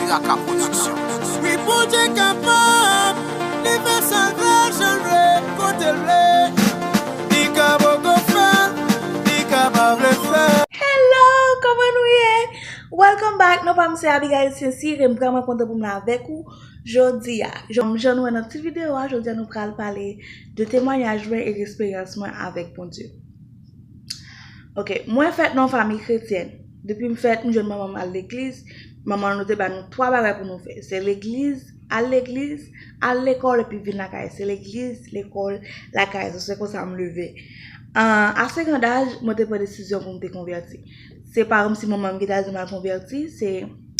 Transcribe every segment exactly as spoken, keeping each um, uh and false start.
Raka Production. Wi, Bondye kapab, li fè sa l vle, jan l vle, kote l vle. Li ka poko fè l, li ka pa vle fè l. Hello, kòman nou ye? Welcome back. Non pa m se Abigail Saint-Cyr, e m vrèman kontan pou m la avèk ou jodi a. Jan, jan nou wè nan ti videyo a, jodi a nou pral pale de temwayaj mwen e de esperyans mwen avèk Bondye. Ok, mwen fèt nan yon fanmi kretyèn. Depi m fèt, m jwenn manman m al legliz. Manman nou te ba nou twa bagay pou nou fè. Se legliz, al legliz, al lekòl epi vin lakay. Se legliz, lekòl, lakay. Se konsa m leve. An, a senk an daj, mwen te pran desizyon pou m te konvèti. Se pa kòmsi manman m ki t al di m al konvèti, se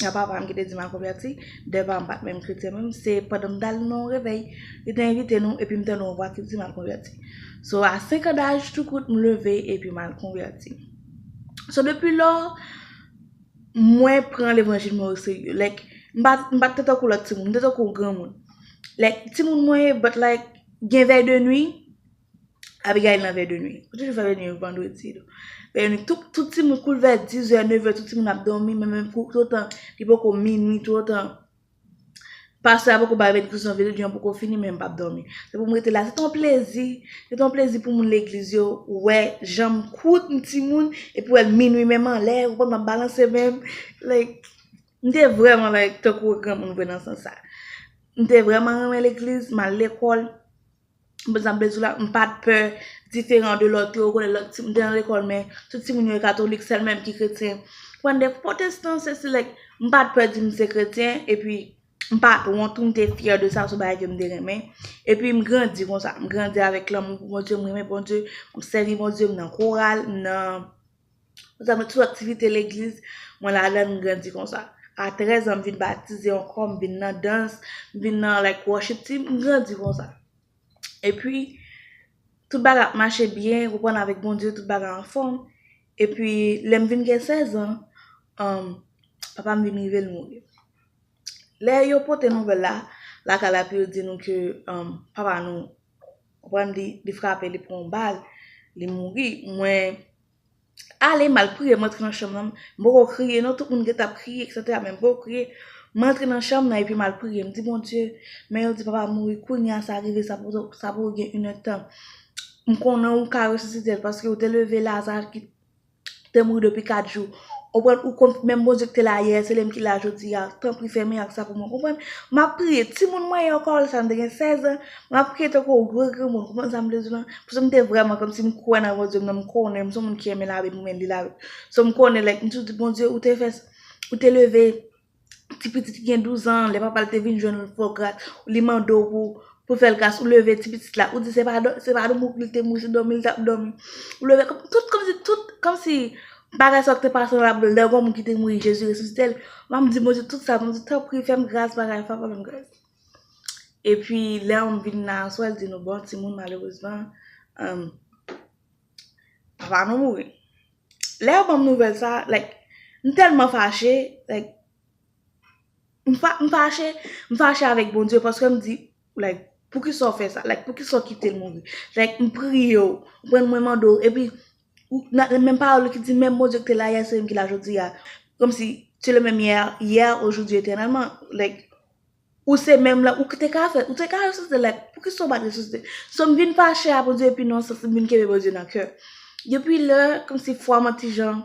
a papa m ki te di m al konvèti. Dayè papa m pa t menm kretyen menm, se pandan m t al nan yon revèy, li te envite nou, epi m tande yon vwa ki di m al konvèti. So, a senk an daj, tou kout, m leve epi m al konvèti. So, depi lò, mwen pran levanjil mwen o serye. Like, m pa, m pa t tankou lòt timoun, m te tankou yon granmoun. Like, timoun mwen ye, but like, gen vèy de nwi, Abigail nan vèy de nwi. Mwen toujou fè vèy de nwi vandredi tou. Vèy de nwi, tout, tout timoun koul vè dizè, nevè, tout timoun ap dòmi, men menm kou, toutan, li poko minwi, toutan. Pastè a poko bay benediksyon, vèy de nwi an poko fini, men m p ap dòmi. Se pou m rete la. Se te yon plezi, se te yon plezi pou moun legliz yo wè jan m kout m timoun, epi wè l minwi menm anlè, ou konprann m ap balanse menm. Like, m te vrèman, like, tankou yon granmoun vre nan sans sa. M te vrèman renmen legliz, m al lekòl. Bon, sa m vle di w la, m pa t pè diferan de lòt yo, ou konnen lòt timoun te nan lekòl, men tout timoun yo katolik, sèl mwen menm ki kretyen. Konn de pwotestan, se, se, like, m pa t pè di m se kretyen, epi m pa t wont, m te fyè de sa, se yon bagay ke m te renmen. Epi m grandi konsa, m grandi avèk lanmou pou Bondye, m renmen Bondye, m sèvi Bondye, m nan koral, m nan, m nan tout aktivite legliz, mwen ladan, m grandi konsa. A trèz an, m vin batize ankò, m vin nan dans, m vin nan, like, worship team, m grandi konsa. Epi, tout bagay ap mache byen, ou konprann, avèk Bondye, tout bagay anfòm. Epi, lè m vin gen sèz an, um, papa m vin rive l mouri. Lè yo pote nouvèl la, lakay la, epi yo di nou ke, um, papa nou, ou konprann, li, li frape, li pran yon bal, li mouri. Mwen, ale, m al priye, m antre nan chanm nan. M poko kriye, non, tout moun gentan ap kriye, etsetera, men m poko kriye. M antre nan chanm nan, epi m al priye. M di, Bondye, men yo di papa mouri, kounye a sa rive, sa poko, sa poko gen inèdtan. M konnen ou ka resisite l, paske ou te leve Laza ki te mouri depi kat jou. Ou konprann, ou konn, menm Bondye ki te la yè, se li menm ki la jodi a. Tanpri, fè mirak sa pou mwen, konprann? M ap priye, timoun mwen ye ankò, lè sa a m te gen sèz an, m ap kriye tankou yon gwo granmoun, ou konprann sa m vle di w lan? Paske m te vrèman kòmsi m kwè nan Bondye, m nan, m konnen, m se yon moun ki renmen Labib, m renmen li Labib. So, m konnen, like, m toujou di, Bondye, ou te fè, ou te leve ti pitit ki gen douz an, lè papa l te vin jwenn ou, l fè w gras, li mande w pou, pou fè l gras, ou leve ti pitit la, ou di se pa dò-, se pa dòmi li te mouri, se dòmi li t ap dòmi. Ou leve, kòm, tout, kòmsi, tout, kòmsi bagay sa yo ki te pase nan Labib, lè gon moun ki te mouri, Jezi resisite l. M ap di Bondye tout sa, m di, tanpri, fè m gras, bagay, papa, fè m gras. Epi, lè m vin la aswè, l di nou, bon, timoun, malerezman, um, papa nou mouri. Lè yo ban m nouvèl sa, like, m tèlman fache, like, m fa-, m fache, m fache avèk Bondye, paske m di, like, poukisa w fè sa? Like, poukisa w kite l mouri? Like, m priye w, ou konprann, mwen mande w, epi, ou, nan, menm pawòl ki di, menm Bondye ki te la yè, se li menm ki la jodi a. Kòmsi, tu es le même hier, hier, aujourd'hui, éternellement. Like, ou se menm la, ou te ka fè, ou te ka resisite, like, poukisa w pa t resisite? So, m vin fache a Bondye, epi nan yon sans, m vin kenbe Bondye nan kè. Depi lè, kòmsi fwa m an ti jan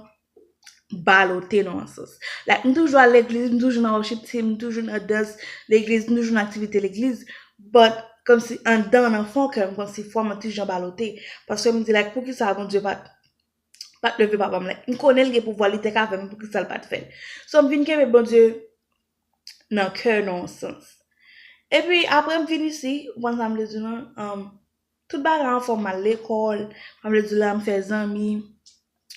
balote nan yon sans. Like, m toujou al legliz, m toujou nan worship team, m toujou nan dans legliz, m toujou nan aktivite legliz, but, kòmsi anndan, nan fon kè m, kòmsi fwa m an ti jan balote. Paske m di, like, poukisa Bondye pa t, pa t leve papa m? Like, m konnen l gen pouvwa, li te ka fè, men poukisa l pa t fè l? So, m vin kenbe Bondye nan kè nan yon sans. Epi, apre m vin isi, ou konn sa m vle di w lan, um, tout bagay anfòm, m al lekòl, sa m vle di w la, m fè zanmi,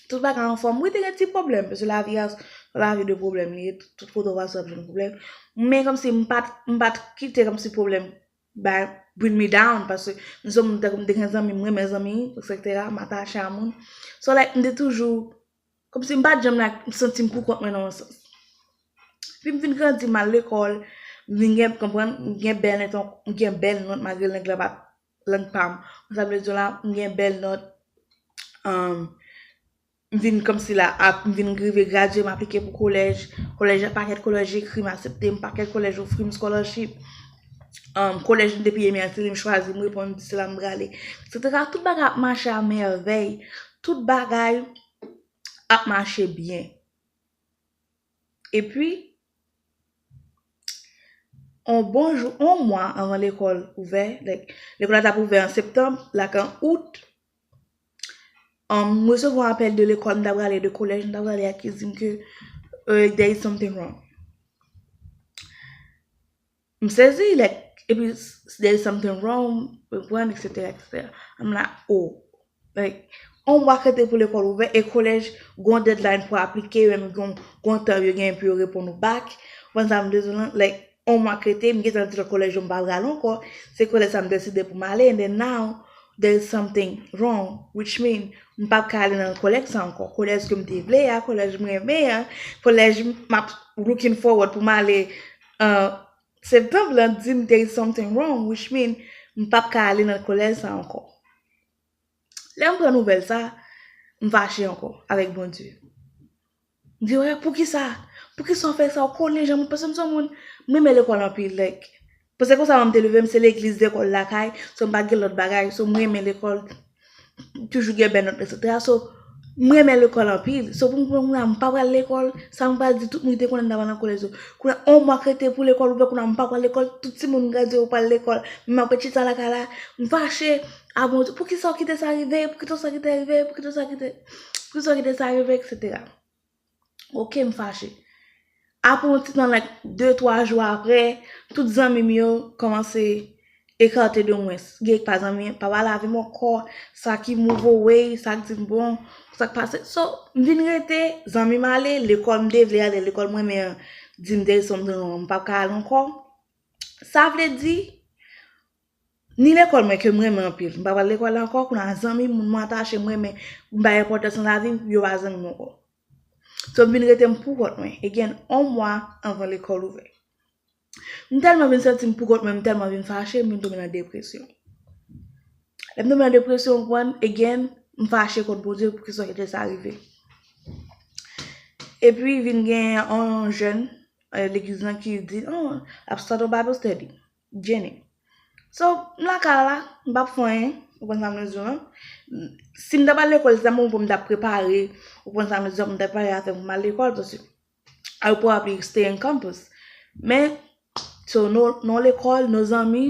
tout bagay anfòm. Wi, te gen ti pwoblèm, paske lavi a, lavi de pwoblèm li ye, tout, tout kote w pase w ap jwenn pwoblèm. Men kòmsi m pa t, m pa t kite kòmsi pwoblèm ba, bring me down, paske m se yon moun tankou m te gen zanmi, m renmen zanmi, etsetera, m atache a moun. So, like, m te toujou, kòmsi m pa t janm, like, m santi m poukont mwen nan yon sans. Epi m vin grandi, m al lekòl, m vin gen, konprann, m gen bèl nòt, m gen bèl nòt, malgre lang la pa t lang pa m. Sa vle di w la, m gen bèl nòt, um, M vin kòmsi la, ap, m vin rive gradye, m aplike pou kolèj. Kolèj, pakèt kolèj ekri m, aksepte m, pakèt kolèj ofri m scholarship. Um, kolèj m te pi renmen an, se li m chwazi, m reponn, m di se la m prale, etsetera. Tout bagay ap mache a mèvèy. Tout bagay ap mache byen. Epi, on bon jou, on mwa anvan lekòl ouvè, like, lekòl la t ap ouvè an septanm, like, an out, um, m resevwa yon apèl de lekòl, m ta prale, de kolèj m ta prale a ki di m ke, euh, there is something wrong. M sezi, like, epi, there is something wrong, w konprann, etsetera, etsetera. I'm like, oh. Like, on mwa k rete pou lekòl ouvè, e kolèj gon deadline pou aplike, yo menm gon, gon tan yo genyen pou yo reponn ou back. Ou konprann sa m vle di w lan? Like, on mwa k rete, m gentan di lòt kolèj yo m pa pral ankò. Se kolèj sa m deside pou m ale, and then now, there is something wrong, which mean, m p ap ka ale nan kolèj sa ankò. Kolèj ke m te vle a, kolèj m renmen an, kolèj m ap looking forward pou m ale, uh, septanm lan di m there is something wrong, which mean, m p ap ka ale nan kolèj sa ankò. Lè m pran nouvèl sa, m fache ankò avèk Bondye. M di, wè, poukisa? Poukisa w fè sa? Ou konnen jan mwen, paske m se yon moun, m renmen lekòl anpil, like, paske konsa m te leve, m se legliz, lekòl, lakay, so m pa t gen lòt bagay, so m renmen lekòl, toujou gen bèl nòt, etsetera. So, m renmen lekòl anpil. So, pou m konnen kounye a m pa pral lekòl, sa m pral di tout moun ki te konnen m ta pral nan kolèj yo. Kounye a, on mwa k rete pou lekòl ouvè, kounye a m pa pral lekòl, tout timoun gradye yo pral lekòl. Men m ap ret chita lakay la, m fache. A Bondye, poukisa w kite sa rive? Poukisa w sa kite rive? Poukisa w sa kite, poukisa w kite sa rive, etsetera. Ok, m fache. Apre yon ti tan, like, de, twa jou apre, tout zanmi m yo kòmanse ekate de mwen. Gen k pa zanmi, pa pale avè m ankò, sa ki move away, sa k di m bon, sa k pase. So, m vin rete, zanmi m ale, lekòl m te vle ale, lekòl m renmen an, di m there is something wrong, m p ap ka al ankò. Sa vle di, ni lekòl mwen ke m renmen anpil, m pa pral lekòl la ankò, kounye a zanmi m, moun mwen atache, m renmen, m bay enpòtans nan lavi m, yo pa zanmi m ankò. So, m vin rete m pou kont mwen. Again, on mwa anvan lekòl ouvè. M tèlman vin santi m pou kont mwen, m tèlman vin fache, m vin tonbe nan depresyon. Lè m tonbe nan depresyon, w konprann, again, m fache kont Bondye poukisa w kite sa rive. Epi, vin gen yon jèn, eh, legliz lan ki di, oh, l ap start yon Bible study. Jenny. So, m lakay la, m p ap fè anyen, ou konprann sa m vle di w lan. Si m ta pral lekòl, se ta mwen pou m ta prepare, ou konprann sa m vle di w, pou m ta prepare afè m pou m al lekòl, paske I will probably stay in campus. Men, so, no, no lekòl, no zanmi,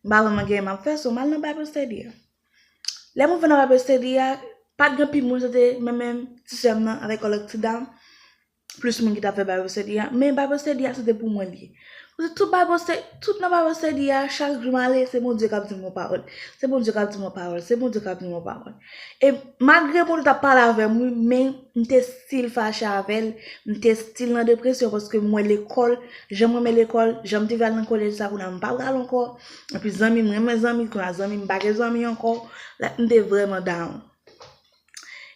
m pa vrèman gen anyen m ap fè, so, m al nan Bible study a. Lè m rive nan Bible study a, pa t gen anpil moun, se te mwen menm, ti sè m nan, avèk yon lòt ti dam. Plis moun ki t ap fè Bible study a, men Bible study a se te pou mwen li ye. Paske tout Bible study, tout nan Bible study a, chak jou m ale, se Bondye k ap di m yon pawòl. Se Bondye k ap di m yon pawòl. Se Bondye k ap di m yon pawòl. E malgre Bondye t ap pale avè m, wi, men m te still fache avè l. M te still nan depresyon paske m wè lekòl, jan m renmen lekòl, jan m te vle al nan kolèj sa, kounye a m pa pral ankò. Epi zanmi m, renmen zanmi, kounye a zanmi m pa gen zanmi ankò. Like, m te vrèman down.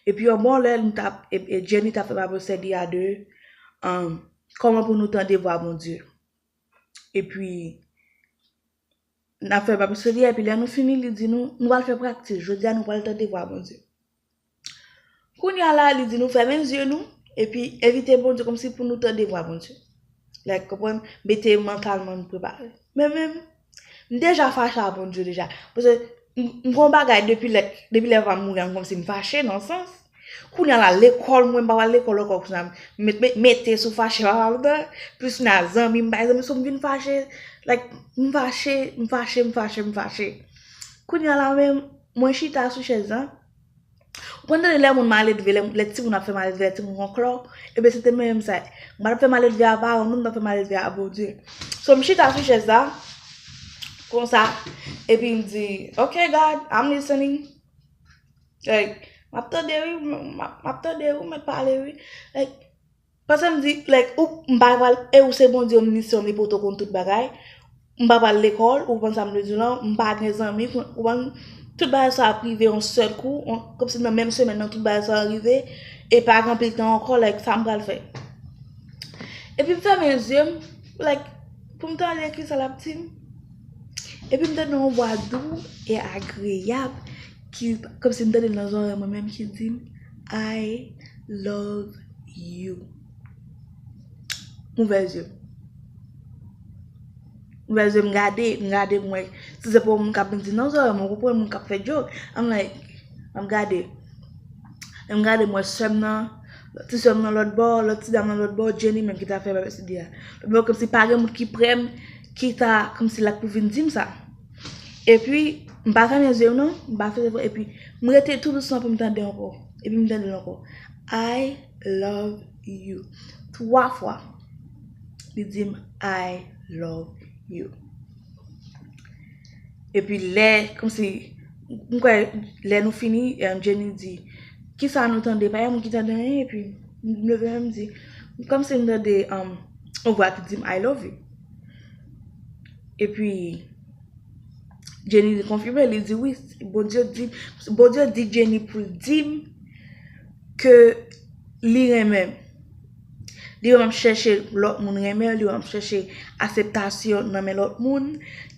Epi yon bon lè, nou t ap, e, e, Jenny t ap fè Bible study a de, um, kòman pou nou tande vwa Bondye. Epi, n ap fè Bible study a, epi lè nou fini, li di nou, nou pral fè praktis. Jodi a, nou pral tande vwa Bondye. Kounye a la, li di nou fèmen zye nou, epi envite Bondye kòmsi pou nou tande vwa Bondye. Like, konprann, mete mantalman nou prepare. Men menm, m deja fache a Bondye deja. Paske m, m gon bagay depi lè, depi lè pa m mouri an, kòmsi m fache nan sans. Kounye a la, lekòl, mwen m pa pral lekòl ankò, kounye a, m met, met, mete sou fache, pa pral dan, plis kounye a zanmi, m bay zanmi, so m vin fache, like, m fache, m fache, m fache, m fache. Kounye a la menm, mwen chita sou chèz la, ou konn tande lè moun maledve, lè, lè timoun ap fè maledve, lè timoun gon klò, ebyen se te menm sa. M pa t ap fè maledve a paran m non, m t ap fè maledve a Bondye. So, m chita sou chèz la, konsa, epi m di, ok, God, I'm listening. Like, m ap tande wi, m, m ap, m ap tande wi, ou mèt pale wi. Like, paske m di, like, ou, m pa pral, e ou se Bondye omnisyan, omnipotan, ou konn tout bagay. M pa pral lekòl, ou konprann sa m vle di w lan, m pa gen zanmi, ou konprann, tout bagay sa ap rive yon sèl kou, on, kòmsi nan menm semèn nan, tout bagay sa rive, e pa gen anpil tan ankò, like, sa m pral fè. Epi m fèmen zye m, like, pou m tande kisa l ap di m. Epi m tande yon vwa dou e agreyab, ki, kòmsi m tande l nan zòrèy mwen menm ki di m, I love you. M ouvè zye m. M ouvè zye m, m gade, m gade, m wè. Si se pou moun k ap di nan zòrèy mwen, ou konprann moun k ap fè joke. I'm like, m gade. M gade, m wè sè m nan, ti sè m nan lòt bò, lòt ti dam nan lòt bò, Jenny menm ki ta fè babesidi a. Lòt bò, kòmsi pa gen moun ki prè m, ki ta, kòmsi l ap pou vin di m sa. Epi, m pa fèmen zye m non, m pa fèmen, epi, m rete tou dousman pou m tande ankò. Epi, m tande l ankò. I love you. Twa fwa, li di m, I love you. Epi, lè, kòmsi, m kwè, lè nou fini, em, Jenny di, kisa nou tande? Pa gen moun ki tande anyen, epi, m leve men m di, kòmsi m tande, em, yon vwa ki di m, I love you. Epi, Jenny konfime, li di wi, Bondye di, Bondye di Jenny pou l di m ke li renmen m. Li wè m ap chèche lòt moun renmen l, li wè m ap chèche akseptasyon nan men lòt moun,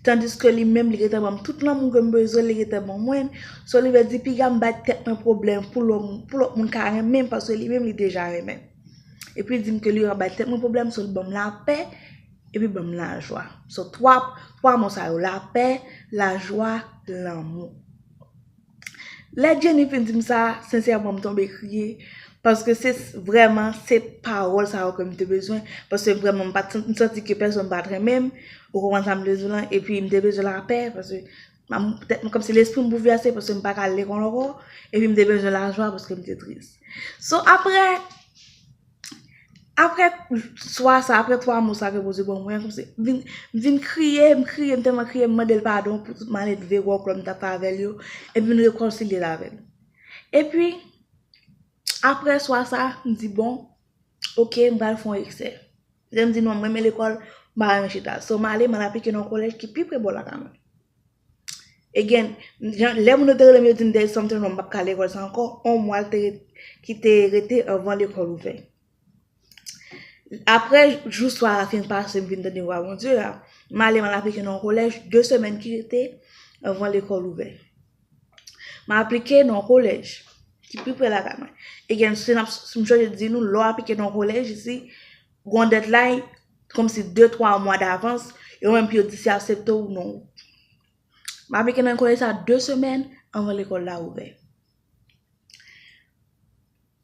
tandiske li menm, li gentan ban m tout lanmou ke m bezwen, li gentan ban mwen. So, li vle di, piga m bay tèt mwen pwoblèm pou lòt, pou lòt moun ka renmen m, paske li menm, li deja renmen m. Epi, li di m ke li wè m ap bay tèt mwen pwoblèm, so, li ban m lapè, epi ban m lajwa. So, twa, twa mo sa yo, lapè, lajwa, lanmou. Lè Jenny fin di m sa, sensèman, m tonbe kriye, paske se s-, vrèman, se pawòl sa yo ke m te bezwen, paske vrèman, m pa t, m santi ke pèsonn pa t renmen m, ou konprann sa m vle di w lan, epi m te bezwen lapè, paske m, tèt mwen, kòmsi lespri m boulvèse, paske m pa ka al lekòl ankò, epi m te bezwen lajwa, paske m te tris. So, apre, Apre swa sa, apre twa mo sa ke Bondye ban mwen, kòmsi, m vin, m vin kriye, m kriye, m tèlman kriye, m mande l padon pou tout malelve wòklò m t ap fè avè l yo, epi m rekonsilye l avè l. Epi, apre swa sa, m di, bon, oke, m pral fè yon esè. Lè m di non, m renmen lekòl, m pa renmen chita. So, m ale, m al aplike nan yon kolèj ki pi pre bò lakay mwen. Again, jan, lè moun yo te rele m, yo di m, "There's something wrong, m p ap ka lekòl sa ankò." On mwa l te ret-, ki te rete anvan lekòl ouvè. Apre jou swa a fin pase, m vin tande vwa Bondye a, m ale, m al aplike nan yon kolèj, de semèn ki rete anvan lekòl ouvè. M aplike nan yon kolèj ki pi pre lakay mwen. Again, si n ap, si m chonje di nou, lè w aplike nan yon kolèj isi, gen yon deadline, kòmsi de, twa mwa davans, yo menm pou yo di si yo aksepte w ou non. M aplike nan kolèj sa de semèn anvan lekòl la ouvè.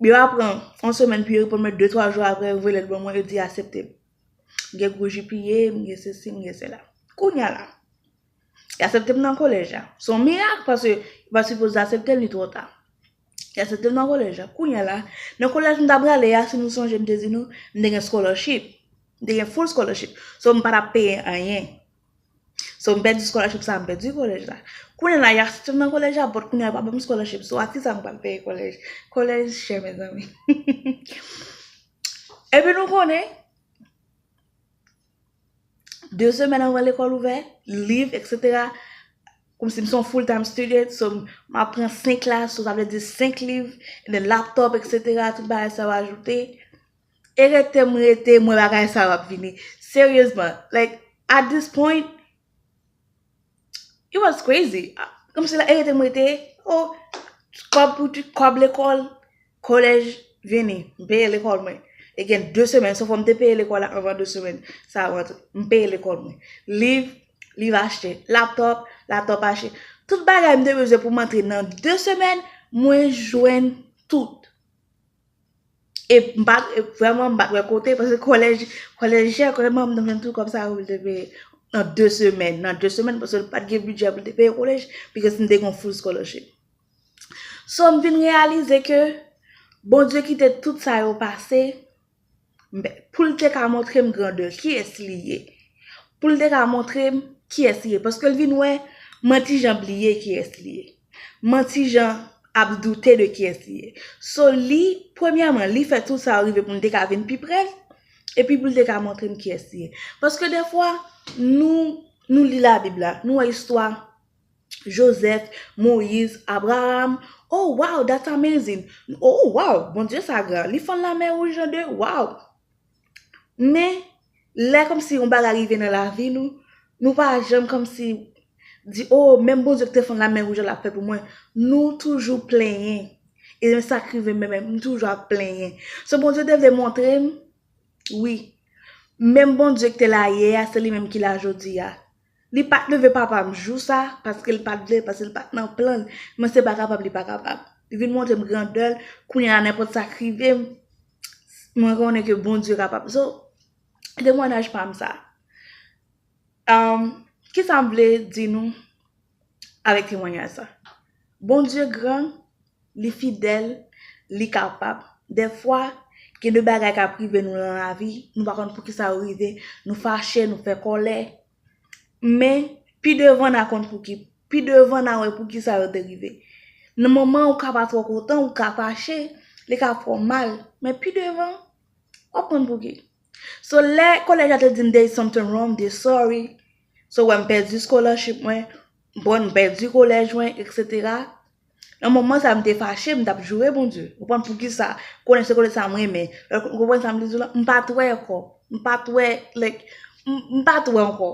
Yo aprann yon semèn, pou yo reponn mwen de, twa jou apre, yo voye lèt ban mwen, yo di yo aksepte m. M gen gwo G P A, m gen sesi, m gen sela. Kounye a la, yo aksepte m nan kolèj la. Se yon mirak, paske yo pa t sipoze aksepte m, li twò ta. Yo aksepte m nan kolèj la. Kounye a la, nan kolèj m t ap prale a, si nou sonje, m te di nou, m te gen scholarship. M te gen full scholarship. So, m pa t ap peye anyen. So, m pèdi scholarship sa, m pèdi kolèj la. Kounye a la, y a sistèm nan kolèj la, but kounye a, yo pa ban m scholarship. So, ak kisa m pral peye kolèj? Kolèj chè, mezanmi. Epi nou konnen, de semèn anvan lekòl ouvè, liv, et cetera. Kòmsi m se yon full time student, so m ap pran senk klas, so sa vle di senk liv, and then laptop, et cetera, tout bagay sa yo ajoute. E rete m rete, m wè bagay sa yo ap vini. Seryezman, like, at this point, it was crazy. Kòmsi la, e rete m rete, oh, kòb pou ti, kòb lekòl, kolèj vini, m peye lekòl mwen. E gen de semèn, so fò m te peye lekòl la anvan de semèn sa rantre. M peye lekòl mwen. Liv, liv achte. Laptop, laptop achte. Tout bagay m te bezwen pou m antre nan de semèn, mwen jwenn tout. E m pa, e vrèman, m pa t wè kote, paske kolèj, kolèj chè, kolèj manman m jwenn tout kòb sa yo pou l te peye nan de semèn, nan de semèn, paske l pa t gen bidjè pou l te peye kolèj, because m te gen full scholarship. So, m vin reyalize ke Bondye kite tout sa yo pase, m, pou l te ka montre m grandè, kiyès li ye. Pou l te ka montre m kiyès li ye. Paske l vin wè, mwen ti jan bliye kiyès li ye. Mwen ti jan ap doute de kiyès li ye. So, li, premyèman, li fè tout sa yo rive pou m te ka vin pi pre l, epi pou l te ka montre m kiyès li ye. Paske defwa, nou, nou li Labib la, nou wè istwa Joseph, Moïse, Abraham. Oh, wow, that's amazing. Oh, wow, Bondye sa gran. Li fann lamè wouj an de, wow. Men, lè kòmsi yon bagay rive nan lavi nou, nou pa janm kòmsi di, oh, menm Bondye ki te fann lamè wouj la, l ap fè pou mwen. Nou toujou plenyen. E sa k rive m, men m toujou ap plenyen. So, Bondye te vle montre m, wi, menm Bondye ki te la yè a, se li menm ki la jodi a. Li pa t leve papa m jou sa, paske li pa t vle, paske li pa t nan plan l. Men se pa kapab, li pa kapab. Li vin montre m grandè l, kounye a nenpòt sa k rive m, mwen konnen ke Bondye kapab. So, temwayaj pa m sa. Um, kisa m vle di nou avèk temwayaj sa? Bondye gran, li fidèl, li kapab. Dèfwa, gen de bagay k ap rive nou nan lavi, nou pa konn poukisa yo rive, nou fache, nou fè kòlè. Men, pi devan n a konn pouki, pi devan n a wè poukisa yo te rive. Nan moman ou ka pa twò kontan, ou ka fache, li ka fè w mal, men pi devan, w ap konn pouki. So, lè kolèj la te di m there is something wrong, m te sorry. So, wè m pèdi scholarship mwen, bon, m pèdi kolèj mwen, et cetera. Nan moman sa, m te fache, m t ap joure Bondye. Ou konprann poukisa? Konnen se kolèj sa m renmen. Ou konprann sa m vle di w la? M pa t wè ankò. M pa t wè, like, m, m pa t wè ankò.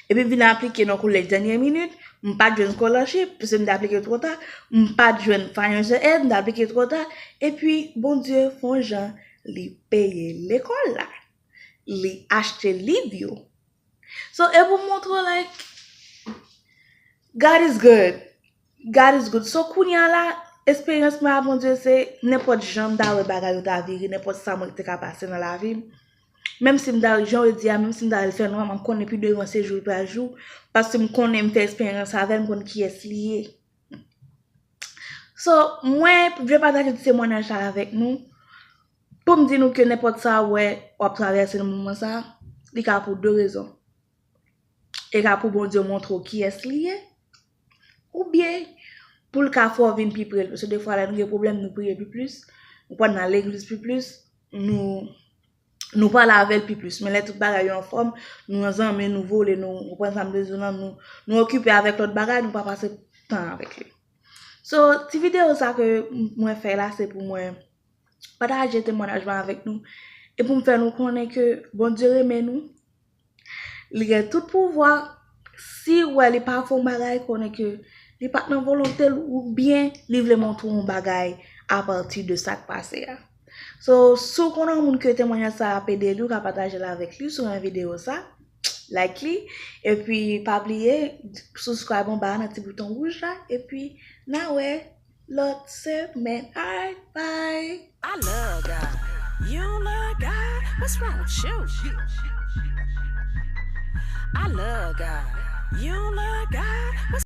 Epi m vin aplike nan kolèj dènye minit, m pa t jwenn scholarship, paske m te aplike twò ta, m pa t jwenn financial aid, m te aplike twò ta, epi Bondye fè yon jan, li peye lekòl la, li achte liv yo. So, e pou montre w, like, God is good. God is good. So, kounye a la, esperyans mwen a Bondye se nenpòt jan m ta wè bagay yo ta vire, nenpòt sa mwen te ka pase nan lavi m. Menm si m ta, jan yo di a, menm si m ta al fè nwa, m ap konnen pi devan se jou l pral jou, paske m konnen m fè esperyans avè l, m konn kiyès li ye. So, mwen vle pataje ti temwayaj sa avèk nou, pou m di nou ke nenpòt sa w wè w ap travèse nan moman sa, li ka pou de rezon. E ka pou Bondye montre w kiyès li ye, oubyen pou l ka fè w vin pi pre l. Paske defwa, lè nou gen pwoblèm, nou priye pi plis, nou konn nan legliz pi plis, nou, nou pale avè l pi plis. Men lè tout bagay yo anfòm, nou nan zanmi, nou vole, nou, ou konprann sa m vle di w la, nou, nou okipe avèk lòt bagay, nou pa pase tan avèk li. So, ti videyo sa ke mwen fè la, se pou mwen pataje temwayaj mwen avèk nou. E pou m fè nou konnen ke Bondye renmen nou. Li gen tout pouvwa. Si w wè li pa fè yon bagay, konnen ke li pa t nan volonte l oubyen li vle montre w yon bagay apati de sa k pase a. So, si w konnen yon moun ke temwayaj sa ap ede li, ou ka pataje l avèk li si w renmen videyo sa. Like li. Epi, pa bliye, subscribe anba a nan ti bouton wouj la. Epi, n a wè lòt semèn. Alright, bye! I love God. You love God? What's wrong with you? I love God. You love God? What's